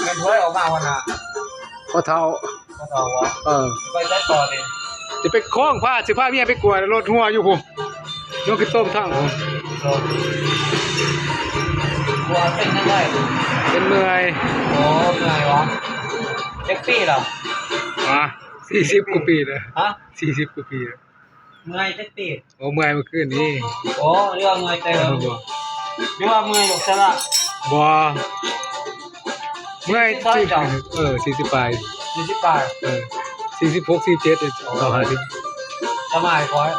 ແມ່ນ ຜູ້ໃດອອກມາຫັ້ນນະ? ພໍ່ເຖົ້າ ພໍ່ເຖົ້າບໍ? ເອີ ໄປໃສຕໍ່ນີ້? ຈະໄປຄ້ອງພາ ຊິພາເມຍໄປກວດ ລົດຮົ່ວຢູ່ພຸ້ນ ລົດຂີ້ຕົມທາງພຸ້ນ. ເອີ ກວດເປັນຈັ່ງໃດ? ເປັນເມື່ອຍ. ໂອ້ ເມື່ອຍບໍ? ຈັກປີແລ້ວ? ຮະ? ສີ່ສິບກວ່າປີແລ້ວ. ຮະ? ສີ່ສິບກວ່າປີແລ້ວ. ເມື່ອຍຈັກຕີບ? ໂອ້ ເມື່ອຍເມື່ອຄືນນີ້. ໂອ້ ເລື່ອງເມື່ອຍເຕີມ. ຫຼືວ່າເມື່ອຍລູກສະລະ? ບໍ່ ເມື່ອຍ ສີ່ສິບປາຍ. ເອີ ສີ່ສິບປາຍ ສີ່ສິບປາຍ. ເອີ ສີ່ສິບຫົກ ສີ່ສິບເຈັດ ເອີ ເຂົ້າຫ້າສິບ. ສະບາຍຂ້ອຍ.